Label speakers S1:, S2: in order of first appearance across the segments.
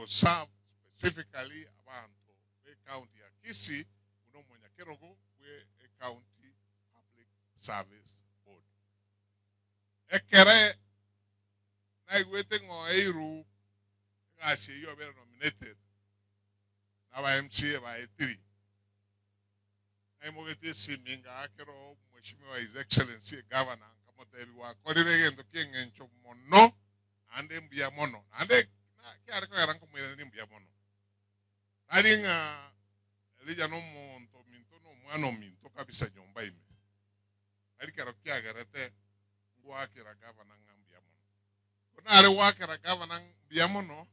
S1: Ogoserve specifically abanto be county ya Kisii buna omonyakerogo bwe ecounty public service board. Ekere naigwete ng'a oeirwe egasi eyio obere nominated na aba MCA baetiri, naimogetie esimi ngaakera Omweshimiwa His Excellency Egovernor nkamotebia gwakorire egento ki'eng'encho mono naende mbuya mono, naende kiare kogera nkomoiraneria mbuya mono. Tari ng'a Elijah nomonto ominto na omwana ominto kabisa nyomba ime, tari kero kiagerete ngoakera gavana ng'a mbuya mono. Ko nare goakera gavana mbuya mono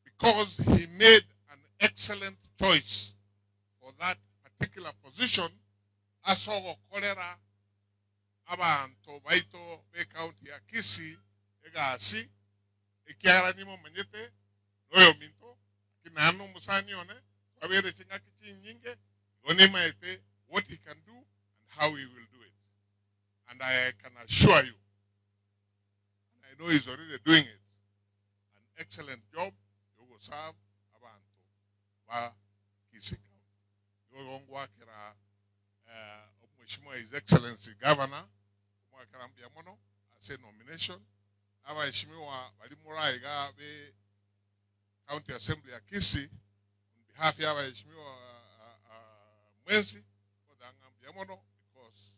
S1: because he made an excellent choice for that particular position ase ogokorera abanto baito b'ecounty ya Kisii egasi, ekiagera nimomanyete noyominto, lakini naende nomosani one, twabeire ching'aki chinyinge, igo nimaete what he can do and how he will do it. And I can assure you, and I know he's already doing it, an excellent job yogoserve abanto ba Kisii County. Igo igo ngwakera Omweshimiwa His Excellency Governor, omwakera mbuya mono ase enomination, na abaeshimiwa baria more aiga be County Assembly ya Kisii, on behalf ya abaeshimiwa mwensi, ngoteba ng'a mbuya mono because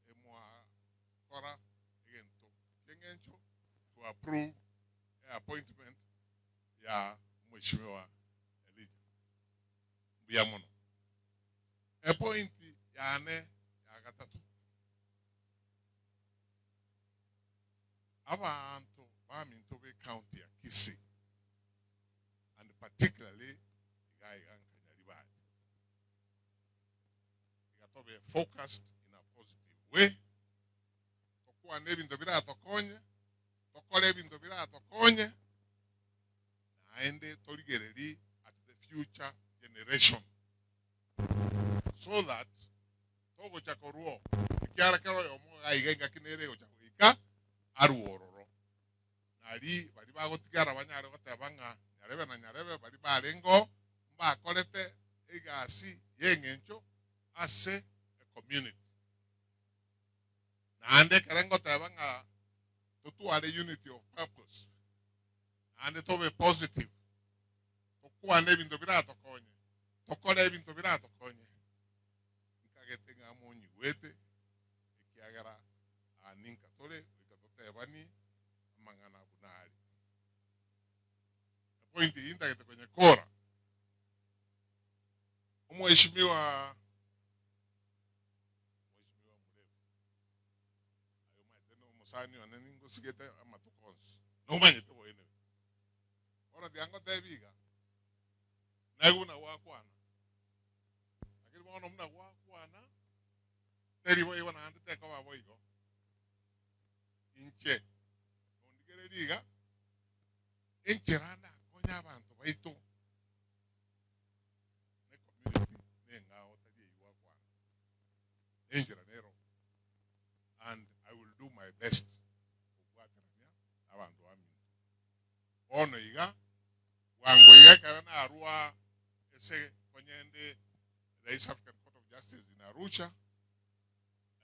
S1: emwakora egento ki'eng'encho to approve eappointment ya Omweshimiwa Elijah. Mbuya mono. Epointi yane ya gatato, Abanto baminto b'ecounty ya Kisii and particularly iga iga Nkanyaribari, iga tobe focused in a positive way, tokwane ebinto biratokonye, tokore ebinto biratokonye, naende torigererie at the future generation. So that togocha korwa oo, ekiagera kera oyomo iga iga engaki nere egocha goika arwe ororo. Nari baria bagotigara banyare goteba ng'a nyarebe na nyarebe baria barenge oo mbakorete egasi y'eng'encho ase ecommunity. Naende ekere ngoteba ng'a totware unity of purpose, naende tobe positive, tokwane ebinto biratokonye, tokore ebinto biratokonye, nkagete ng'a monyigwete, ekiagera aa ninka tore goika totebanie amang'ana buna are. Epoint eyio ntagete konyekora, Omweshimiwa Omweshimiwa Murefu, aye omanyete nomosani one ningosigete amatuko onsi, nomanyete boene. Bono tiga ngotebi iga, Naigwe buna gwakwana, lakini bono buna gwakwana, teri boigo naende tekoba boigo. Inche nondigererie iga, enchera ndakonye abanto baito na ecommunity neng'ao tari eyio gwakwana, enchera nero and I will do my best kobwaterania na abanto baminto. Bono iga, bwango iga ekero narua ase konyende the East African Court of Justice in Arusha,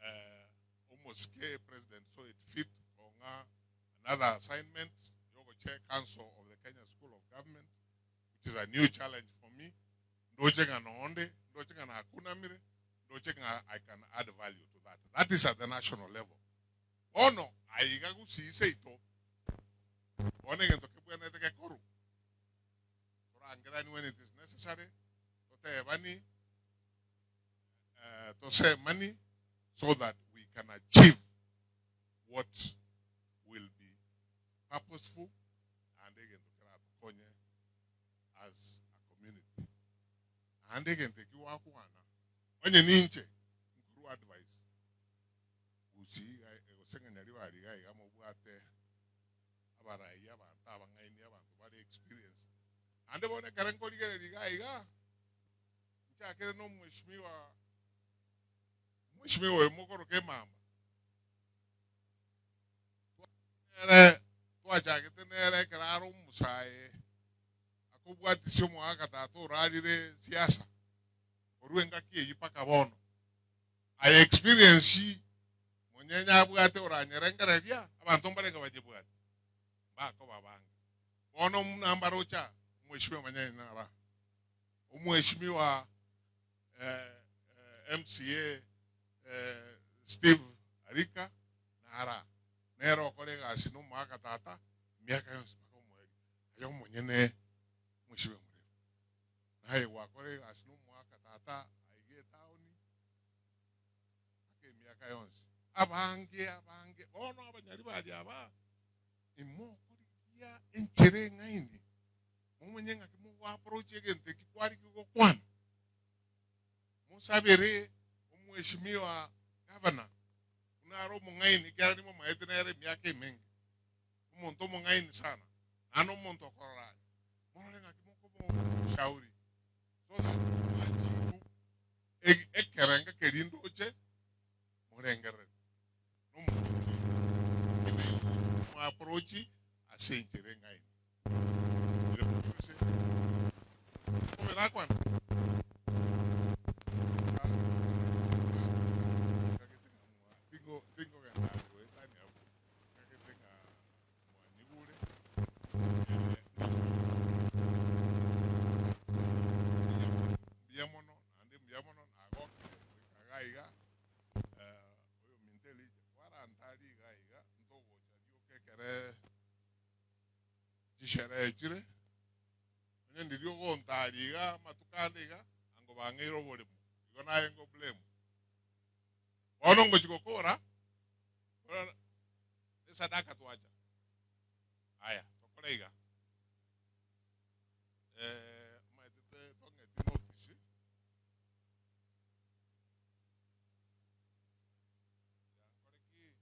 S1: eh, omosike president saw it fit kong'a another assignment yogochair council of the Kenya School of Government, which is a new challenge for me. Ndoche ng'a nonde, ndoche ng'a nakunamire, ndoche ng'a I can add value to that. That is at the national level. Bono aiga gusii seito, bono egento kebwenerete gekorwe, torangeranie when it is necessary, totebani, eh, tosemani so that we can achieve what will be purposeful naende egento keratokonye as a community. Naende egento eki gwakwana, onye ninche nkorwa advice, Gusii iga gose ng'a Nyaribari iga iga mobwate abarai abanto abang'aini abanto bare experienced. Naende bono ekero nkorigereria iga iga, nchakere na omweshimiwa omweshimiwa oyo mokoroka emama. Nere twachagete nere ekero are omosae akobwata. Kobwatisia omogaka tata orarire siasa korwa engaki eyio mpaka bono. Aye experience monyenye abwate oranyerengereria, abanto mbarenge banyebwate, mbakoba abange. Bono buna mbaroche aa, omweshimiwa Manyenye naro aa, omweshimiwa MCA Steve Arika naro aa, nere okora egasi na omogaka tata emiaka yonsi mpaka omoerio. Aye omonyene omweshimiwa Mureba, naye gwakora egasi na omogaka tata aiga etaoni mpaka emiaka yonsi. Abange abange bono abanyari baria aba imokorigia enchera eng'aini Momanye ng'aki mogoapproach egento eki kwariki gokwana. Mosabere omweshimiwa gavana buna are omong'aini ekiagera nimomaete nere emiaka emenge. Omonto omong'aini sana naende omonto okorora are. Morore ng'aki mokomoshauri so that moachieve ekerengo keria ndoche morengerereti. Nomonto omong'aini moapproach ase enchera eng'aini. Chisherehe chire, onye ndiria ogontaria iga amatuko ande iga, ango bang'eire oboremo, igo naye ngo blame. Bono ngochia gokora, kora esadaka twacha, aya tokore iga, omanyete tong'eti notice. Nkore ki?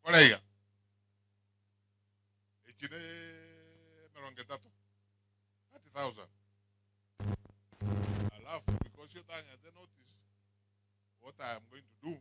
S1: Tokore iga, echi ne emerongo etato, 30,000. Alafu because otang'ete notice, what I am going to do,